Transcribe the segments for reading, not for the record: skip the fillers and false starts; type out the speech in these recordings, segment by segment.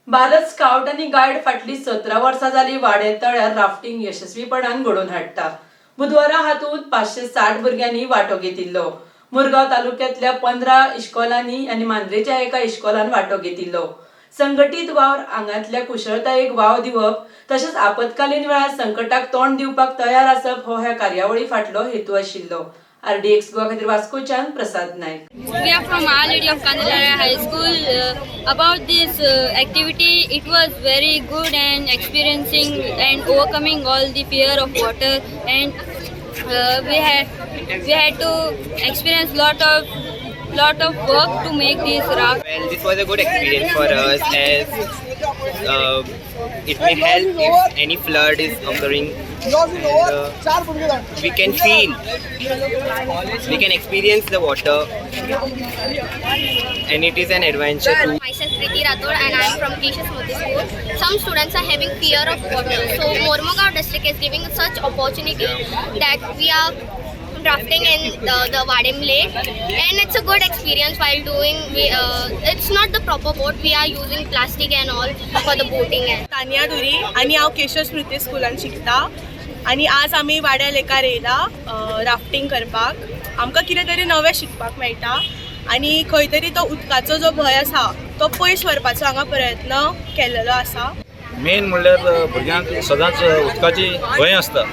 Bharat scout आनी guide फाटलीं 17 वर्सां जालीं वाडे तळ्यार राफ्टिंग यशस्वीपणान घडोवन हाडटा. बुधवारा हातूंत 560 भुरग्यांनी वांटो घेतिल्लो. मुरगांव तालुक्यांतल्या 15 इश्कोलांनी आनी मांद्रेच्या एका इश्कोलान वांटो घेतिल्लो. संघटीत वावर, आंगांतल्या कुशळतायेक वाव दिवप तशेंच आपत्कालीन वेळार संकटाक तोंड दिवपाक तयार आसप हो ह्या कार्यावळी फाटलो हेतू आशिल्लो. आरडीएक्स गोवा खातीर वास्कोच्यान प्रसाद Naik. We are from Our Lady of Candelaria High School. About this activity, it was very good and experiencing and overcoming all the fear of water. And we had to experience lot of work to make this raft. Well, this was a good experience for us as it may help if any flood is occurring. And we can feel, we can experience the water, and it is an adventure too. Myself Preeti Rathod and I am from Keshav Smriti School. Some students are having fear of water. So Mormugao district is giving such opportunity that we are rafting in the Vaddem Lake, and it's a good experience while doing. It's not the proper boat. We are using plastic and all for the boating and. Tania दुरी आनी हांव केशव स्मृती स्कुलान शिकता आनी आज आमी वाड्या लेकार येयला राफ्टींग करपाक. आमकां कितें तरी नवें शिकपाक मेळटा आनी खंय तरी तो उदकाचो जो भंय आसा तो पयस व्हरपाचो हांगा प्रयत्न केल्लो आसा. मेन म्हणल्यार भुरग्यांक सदांच उदकाची भंय आसता.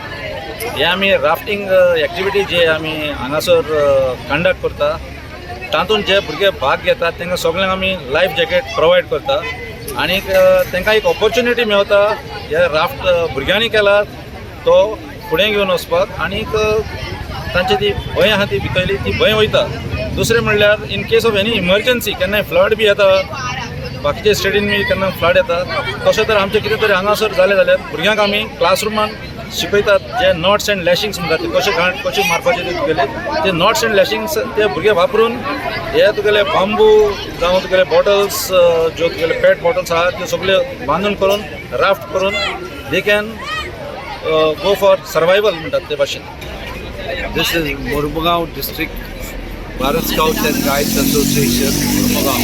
हे आमी राफ्टींग एक्टिविटी जे आमी हांगासर कंडक्ट करता, तातूंत जे भुरगे भाग घेतात तांकां सगळ्यांक आमी लायफ जॅकेट प्रोवायड करता आनीक तांकां एक ऑपॉर्च्युनिटी मेवता हे राफ्ट भुरग्यांनी केला तो फुडें घेवन वचपाक आनीक तांची ती भंय आहा ती भितरली ती भंय वयता. दुसरें म्हणल्यार in case of any emergency, केन्नाय फ्लड बी येता, बाकीचे स्टेटीन बी केन्ना फ्लड येता, तशें तर आमचें कितें तरी हांगासर जालें जाल्यार भुरग्यांक आमी क्लासरुमान शिकयतात. जे नॉट्स अँड लॅशिंग्स म्हणटात ते कशे गांठ कशे मारपाचे ते तुगेले ते नॉट्स अँड लॅशिंग्स ते भुरगे वापरून हे तुगेले बांबू जावं तुगेले बॉटल्स, ज्यो तुगेले पेट बॉटल्स आहा, त्यो सगल्यो बांदून करून राफ्ट करून they can go for survival म्हणटात ते भाशेन. This is Mormugao District Bharat Scouts and Guides Association, Mormugao.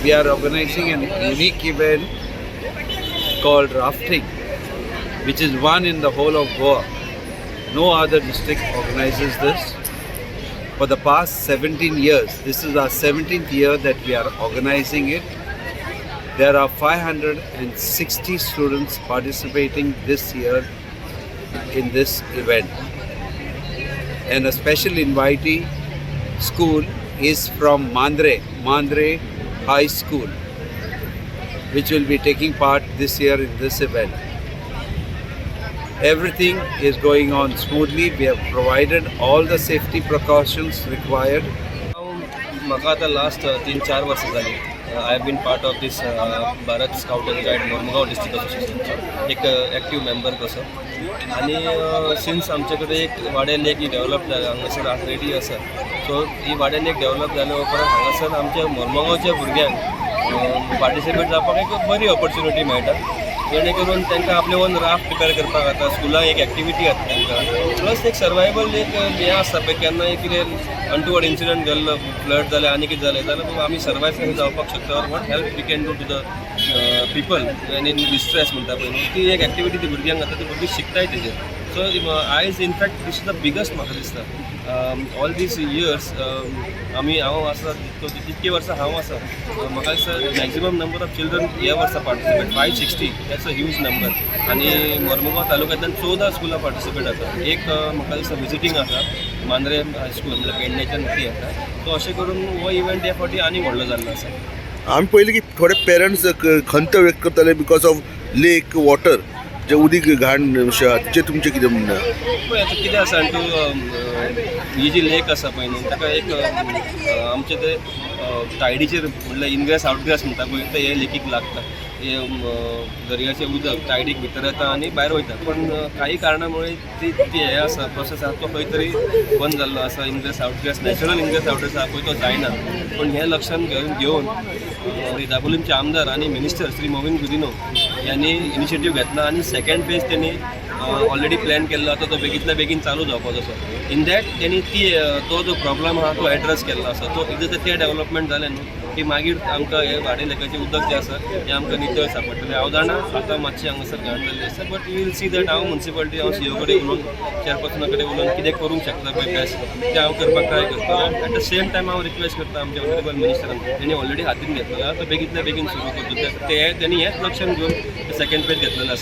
We are organizing an unique event called rafting, which is one in the whole of Goa. No other district organizes this. For the past 17 years, this is our 17th year that we are organizing it. There are 560 students participating this year in this event. And a special invitee school is from Mandre, Mandre High School, which will be taking part this year in this event. Everything is going on smoothly. We have provided all the safety precautions required. हांव म्हाका आतां last 3-4 वर्सां जालीं I have been part of this Bharat Scout and Guide Mormugao District असोसिएशनचो एक active member कसो. आनी since आमचे कडेन एक वाडे लेक ही डेव्हलप जाल्या हांगासर ऑलरेडी आसा, सो ही वाडे लेक डेव्हलप जाल्या उपरांत हांगासर आमच्या मोरमुगांवच्या भुरग्यांक पार्टिसिपेट जावपाक एक बरी ऑपॉर्च्युनिटी मेळटा, जेणे करून तांकां आपले ओन राफ्ट प्रिपेर करपाक जाता. स्कुलाक एक एक्टिविटी जाता तांकां, प्लस एक सर्वायवल एक हें आसता पळय, केन्नाय कितें अनटुवर्ड इन्सिडंट घडलो, फ्लड जालें आनी कितें जालें जाल्यार बाबा आमी सर्वायव कशें जावपाक शकता or what help we can do to the people and in distress म्हणटा पळय न्हू, ती एक एक्टिविटी ती भुरग्यांक जाता, ती भुरगीं शिकताय तेजेर. सो आयज in fact this is the biggest म्हाका दिसता ऑल these years आमी हांव आसा तितकी वर्सां हांव आसा, म्हाका दिसता मॅक्झिमम नंबर ऑफ चिल्ड्रन ह्या वर्सा participate, 560, that's a huge number. आनी मोरमुगांव तालुक्यांतल्यान 14 स्कुलां पार्टिसिपेट जाता. एक म्हाका दिसता विजिटींग आसा, मांद्रे हायस्कूल, म्हणल्यार पेडणेच्यान ती आसा. सो अशें करून हो इव्हेंट ह्या फावटी आनी व्हडलो जाल्लो आसा. आमी पळयलें की थोडे पेरंट्स खंत व्यक्त करताले because of lake water, जे उदीक घाण अशें आहा, तेचेर तुमचें कितें म्हणणें आहा? पळय, आतां कितें आसा तूं, ही जी लेक आसा पळय न्हू, ताका एक आमचे ते टायडीचेर, म्हणल्यार इनग्रेस आउटग्रेस म्हणटा पळय, ते हे लेकीक लागता. हे दर्याचें उदक टायडीक भितर येता आनी भायर वयता, पूण काही कारणा मुळे ती ती हें आसा, प्रोसेस आसा तो खंय तरी बंद जाल्लो आसा. Ingress outgress, natural ingress outgress आसा पळय, तो जायना. पूण हें लक्षांत घेवन घेवन दाबोलीमचे आमदार आनी मिनिस्टर श्री मोविन गुदिनो यांनी इनिशिएटीव घेतला आनी सेकंड फेज त्यांनी ऑलरेडी प्लॅन केल्लो आसा, तो बेगींतल्या बेगीन चालू जावपाचो आसा. इन that तेणी ती तो जो प्रॉब्लम आहा तो एड्रेस केल्लो आसा. सो एकदां ते डेवलपमेंट जालें न्हू की मागीर आमकां हे वाडे लेकाचें उदक जें आसा हें आमकां नितळ सांपडटलें. हांव जाणा आतां मातशें हांगासर घाण जाल्ली आसा, but you will see that हांव मुन्सिपालिटी, हांव सीओ कडेन उलोवन, चेअरपर्सना कडेन उलोवन कितें करूंक शकता पळय बेस्ट तें हांव करपाक ट्राय करतलो. एट the same time हांव रिक्वेस्ट करता आमच्या ऑनरेबल मिनिस्टरान, तेणी ऑलरेडी हातीन घेतलेलो आसा, तो बेगींतल्या बेगीन सुरू करचो. ते तेणी हेंच लक्षान घेवन सेकंड फेज घेतलेलो आसा.